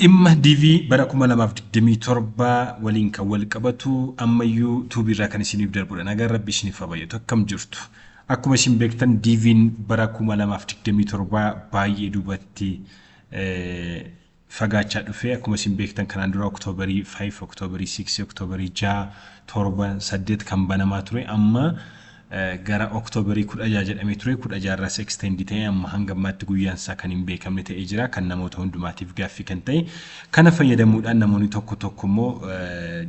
Dhimma DV bara 2027 waliin kan wal qabatu ammayyuu tuubiirraa kan isiniif darbudha. Nagaan Rabbi isiniif haa baay'atu. Akkam jirtu? Akkuma isin beektan, DV'n bara 2027 baay'ee duubatti fagaachaa dhufe. Akkuma isin beektan, kanaan dura Oktoobarii 5, Oktoobarii 6, Oktoobarii 6, 7, 8 kan banamaa ture. Amma gara Oktoobarii 16 jedhamee ture. 16 irraas extend ta'e, amma hanga ammaatti guyyaan isaa kan hin beekamne ta'ee jira. Kan namoota hundumaatiif gaaffii kan ta'e. Kana fayyadamuudhaan namoonni tokko tokko immoo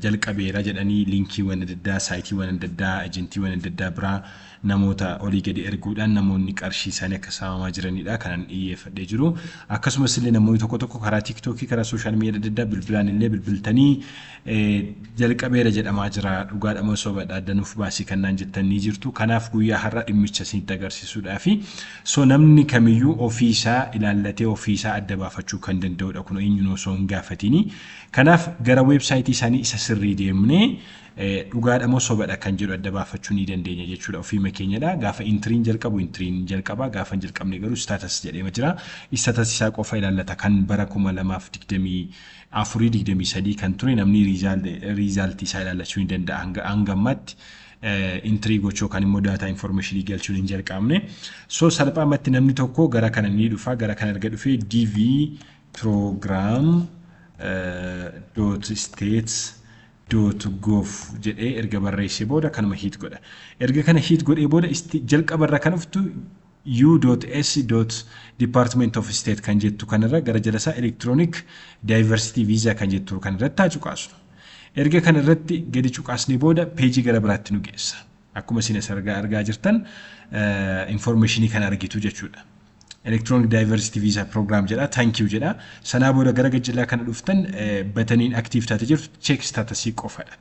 jalqabeera jedhanii linkiiwwan adda addaa, saayitiiwwan adda addaa, ejentiiwwan adda addaa biraa namoota olii gadi erguudhaan namoonni qarshii isaanii akka saamamaa jiranidha kanan dhiyyeeffadhee jiru. Akkasumas illee namoonni tokko tokko karaa TikTokii, karaa social media adda addaa bilbilaan illee bilbiltanii jalqabeera jedhamaa jira. Dhugaadha moo sobadha, adda nuuf baasii kan naan jettan ni jirtu. Kanaaf guyyaa har'a dhimmicha isinitti agarsiisuudhaafi. So namni kamiyyuu ofii isaa ilaallatee ofii isaa adda baafachuu kan danda'udha, kun eenyuun osoo hin gaafatini. Kanaaf gara weebsaayitii isaanii isa sirrii deemnee dhugaadha moo sobadha kan jedhu adda baafachuu ni dandeenya jechuudha, ofiima keenyadha. Gaafa entryn jalqabu entryn jalqaba, gaafa hin jalqabne garuu status jedhee jira. Status isaa qofa ilaallata. Kan bara 2024, 23 kan ture namni resultii isaa ilaallachuu ni danda'a. Hanga ammaatti entry gochuu yookaan immoo data informationii galchuun hin jalqabne. So salphaamatti namni tokko gara kana ni dhufa. Gara kana erga dhufee dvprogram.state.gov jedhee erga barreessee booda kanuma hit godha. Erga kana hit godhee booda jalqabarra kan dhuftu U.S. Department of State kan jettu kanarra, gara jala isaa Electronic Diversity Visa kan jettu kanarratti haa cuqaasnu. Erga kanarratti gadi cuqaasnee booda peejii gara biraatti nu geessa. Akkuma isin as argaa jirtan informationii kana argitu jechuudha. Electronic Diversity Visa Program jedha, thank you jedha. Sanaa booda gara gajjallaa kana dhuftan, buttoniin active taate jirtu check statusii qofadha.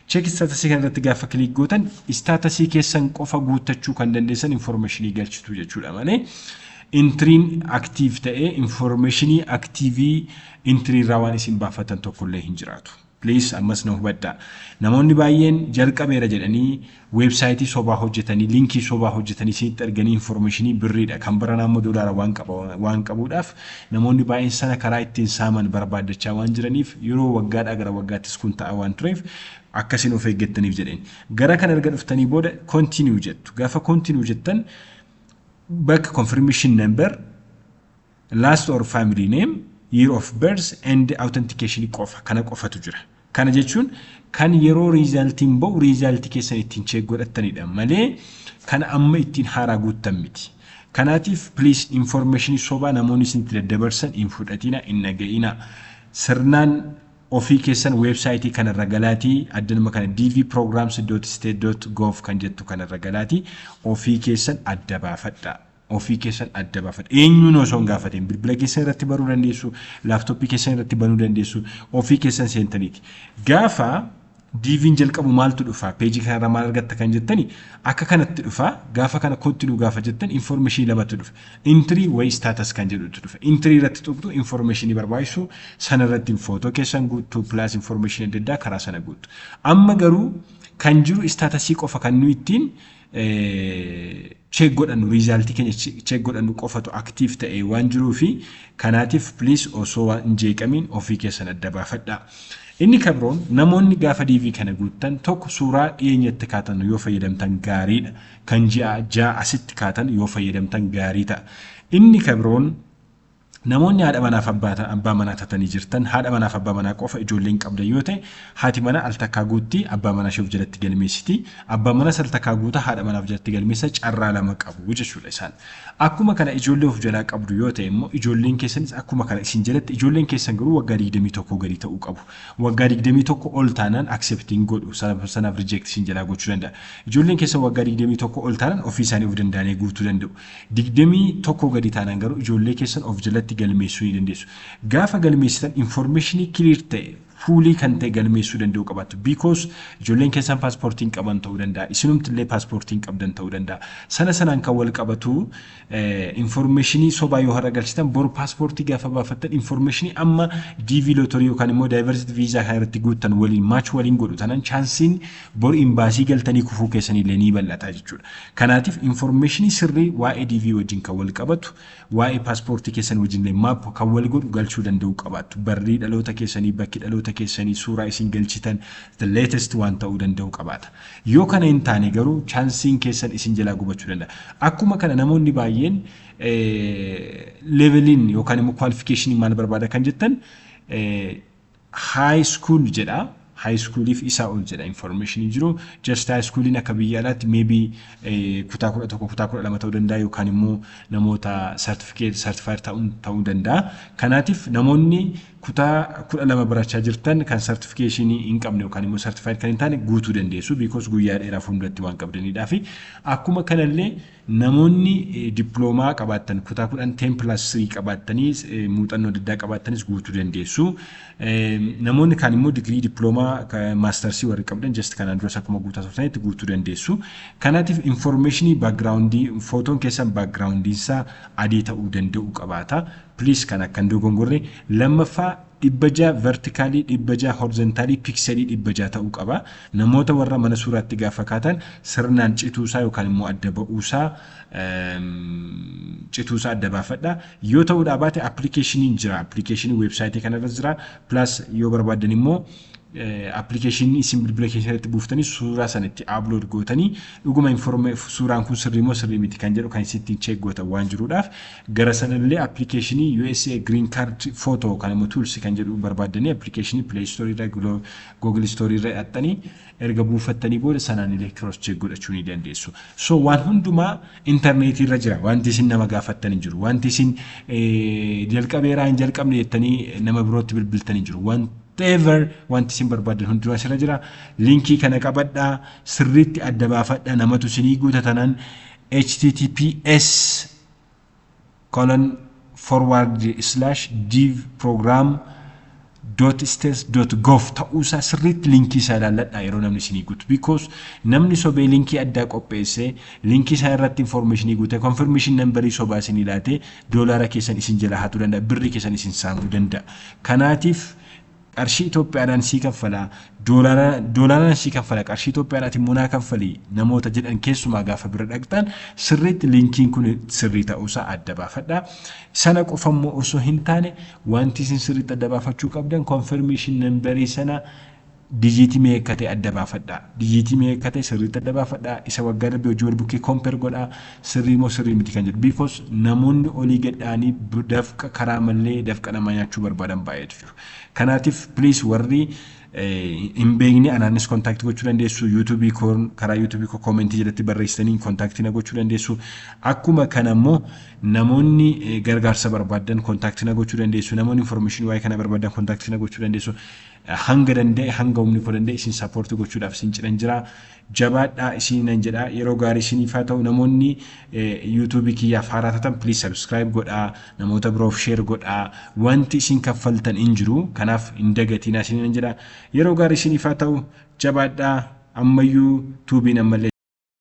Check statusii kana irratti gaafa click gootan, statusii keessan qofa guuttachuu kan dandeessan, informationii galchitu jechuudha malee entryn active ta'ee informationii activeii entry irraa waan isin baafatan tokkollee hin jiraatu. Please, ammas na hubadhaa. Namoonni baay'een jalqabeera jedhanii weebsaayitii sobaa hojjetanii, linkii sobaa hojjetanii isinitti arganii informationii birriidha. Kan baranaa immoo doolaara waan qabuudhaaf namoonni baay'een sana karaa ittiin saaman barbaaddachaa waan jiraniif, yeroo waggaadhaa gara waggaattis kun ta'a waan tureef, akkasiin of eeggattaniif jedheen. Gara kana erga dhuftanii booda continue jettu. Gaafa continue jettan, bakka confirmation number, last or family name, year of birth and authentication qofa, kana qofatu jira. Kana jechuun kan yeroo resultiin ba'u resultii keessan ittiin check godhattanidha malee kan amma ittiin haaraa guuttan miti. Kanaatiif please, information sobaa namoonni isinitti daddabarsan hin fudhatina, hin dhaga'ina. Sirnaan ofii keessan weebsaayitii kanarra galaatii, addanuma kana dvprograms.state.gov kan jettu kanarra galaatii ofii keessan adda baafadha. Ofii keessan adda baafadha. Eenyuun osoo hin gaafatin bilbila keessan irratti baruu dandeessu, laaptooppii keessan irratti banuu dandeessu, ofii keessan seentaniiti. Gaafa DV'n jalqabu maaltu dhufa? Peejii kanarra maal argatta kan jettani, akka kanatti dhufa. Gaafa kana continue gaafa jettan, informationii lamatu dhufa. Entry wayi status kan jedhutu dhufa. Entry irratti tuqxu, informationii barbaachisu sana irratti footoo keessan guuttu, plus informationii adda addaa karaa sana guuttu. Amma garuu kan jiru statusii qofa, kan nu ittiin check godhannu, resultii keenya check godhannu qofatu active ta'e waan jiruufi, kanaatiif please, osoo waan hin jeeqamiin ofii keessan adda baafadhaa. Inni kabroon, namoonni gaafa DV kana guuttan, tokko suuraa dhiyeenyatti kaatan yoo fayyadamtan gaariidha. Kan ji'a 6 asitti kaatan yoo fayyadamtan gaarii ta'a. Inni kabroon, namoonni haadha manaaf abbaa manaa tatanii jirtan, haadha manaaf abbaa manaa qofa ijoolleen qabdan yoo ta'e, haati manaa al takkaa guutti, abbaa manaa ishee of jalatti galmeessiti. Abbaa manaas al takkaa guuta, haadha manaaf jalatti galmeessa, carraa lama qabu jechuudha isaan. Akkuma kana ijoollee of jalaa qabdu yoo ta'e immoo, ijoolleen keessanis akkuma kana isin jalatti, ijoolleen keessan garuu waggaa 21 gadi ta'uu qabu. Waggaa 21 ol taanaan accepting godhu, sanaaf reject isin jalaa gochuu danda'a. Ijoolleen keessan waggaa 21 ol taanaan ofii isaanii of danda'anii guutuu danda'u. 21 gadi taanaan garuu ijoollee keessan of jalatti galmeessuu ni dandeessu. Gaafa galmeessitan informationii clear ta'e, Full kan ta'e galmeessuu danda'u qabaattu. Because ijoolleen keessan paaspoortiin qaban ta'uu danda'a. Isinumti illee paaspoortiin qabdan ta'uu danda'a. Sana sanaan kan wal qabatu informationii sobaa yoo har'a galchitan, boru paaspoortii gaafa baafattan informationii amma DV lottery yookaan immoo diversity visa kan irratti guuttan waliin match waliin godhu tanan, chanceiin boru imbaasii galtanii kufuu keessanillee ni bal'ata jechuudha. Kanaatiif informationii sirrii waa'ee DV wajjin kan wal qabatu, waa'ee paaspoortii keessan wajjin illee map kan wal godhu galchuu danda'u qabaattu. Barrii dhaloota keessanii, bakki dhaloota keessanii, suuraa isin galchitan the latest waan ta'uu danda'u qabaata. Yoo kana hin taane garuu chanceiin keessan isin jalaa gubachuu danda'a. Akkuma kana namoonni baay'een leveliin yookaan immoo qualificationii maal barbaada kan jettan, high school jedha. High schooliif isaa ol jedha information jiru. Just high schooliin akka biyya alaatti maybe kutaa 11, kutaa 12 ta'uu danda'a yookaan immoo namoota certificate certified ta'uu danda'a. Kanaatiif namoonni kutaa 12 barachaa jirtan kan certificationii hin qabne yookaan immoo certified kan hin taane guutuu dandeessu, because guyyaa dheeraa fuulduratti waan qabdanidhaa. Fi akkuma kanallee namoonni diploomaa qabaattan, kutaa 10, 10+3 qabaattanii, muuxannoo adda addaa qabaattanis guutuu dandeessu. Namoonni kaan immoo digirii, diploomaa, maastarsii warri qabdan just kanaan duras akkuma guutaa turtanitti guutuu dandeessu. Kanaatiif informationii backgroundii, footoon keessan backgroundiin isaa adii ta'uu danda'u qabaata. Please kan akka hin dogongorre. Lammaffaa, 600 verticalii, 600 horizontalii, pixelii 600 ta'uu qaba. Namoota warra mana suuraatti gaafa kaatan sirnaan cituusaa yookaan immoo adda ba'uusaa, cituusaa adda baafadha. Yoo ta'uudhaa baate applicationiin jira. Applicationii websiteii kanarra jira. Plus yoo barbaadan immoo applicationii isin bilbila keessan irratti buuftanii suuraa sana itti upload gootanii dhuguma suuraan kun sirrii moo sirrii miti kan jedhu kan isin ittiin check gootan waan jiruudhaaf, gara sanallee applicationii USA Green Card Photo kan immoo Tools kan jedhu barbaaddanii applicationii Play Store irra, Google Store irra hidhattanii erga buufattanii booda sanaan illee cross check godhachuu ni dandeessu. So waan hundumaa intarneetii irra jira. Wanti isin nama gaafattan hin jiru. Wanti isin jalqabeeraa hin jalqabne jettanii nama birootti bilbiltan hin jiru. Whatever wanti isin barbaadan hundumaa asirra jira. Linkii kana qabadhaa, sirriitti adda baafadhaa, namatu isinii guutatanan https://dvprogram.state.gov ta'uusaa sirriitti linkii isaa ilaalladhaa yeroo namni isinii guutu. Because namni sobee linkii addaa qopheessee linkii isaa irratti informationii guute, confirmation numberii sobaa isinii laatee doolaara keessan isin jala hatuu danda'a, birrii keessan isin saamuu danda'a. Kanaatiif qarshii Itoophiyaadhaan sii kaffala, doolaaraan sii kaffala, qarshii Itoophiyaadhaati immoo naa kaffali namoota jedhan keessumaa gaafa bira dhaqxan sirriitti linkiin kun sirrii ta'uusaa adda baafadha. Sana qofa immoo osoo hin taane, wanti isin sirriitti adda baafachuu qabdan confirmation numberii sana digitii meeqa akka ta'e adda baafadha. Digitii meeqa akka ta'e sirriitti adda baafadha. Isa waggaa darbe hojii wal bukkee compare godhaa. Sirrii moo sirrii miti kan jedhu. Because namoonni olii gadhaanii dafqa karaa malee dafqa namaa nyaachuu barbaadan baay'eetu jiru. Kanaatiif please warri hin beekne anaanis contactii gochuu dandeessu. YouTubeii koo, karaa YouTubeii koo commentii jalatti barreessitanii contactii na gochuu dandeessu. Akkuma kana immoo namoonni gargaarsa barbaadan contactii na gochuu dandeessu. Namoonni informationii waa'ee kana barbaadan contactii na gochuu dandeessu. Hanga danda'e, hanga humni koo danda'e isin supportii gochuudhaaf isin cinan jira. Jabaadhaa isin nan jedha. Yeroo gaarii isiniif haa ta'u. Namoonni YouTubeii kiyyaaf haaraa taatan please subscribe godhaa, namoota biroof share godhaa. Wanti isin kaffaltan hin jiru, kanaaf hin dagatinaa isin nan jedha. Yeroo gaarii isiniif haa ta'u. Jabaadhaa. Ammayyuu tuubiin ammallee.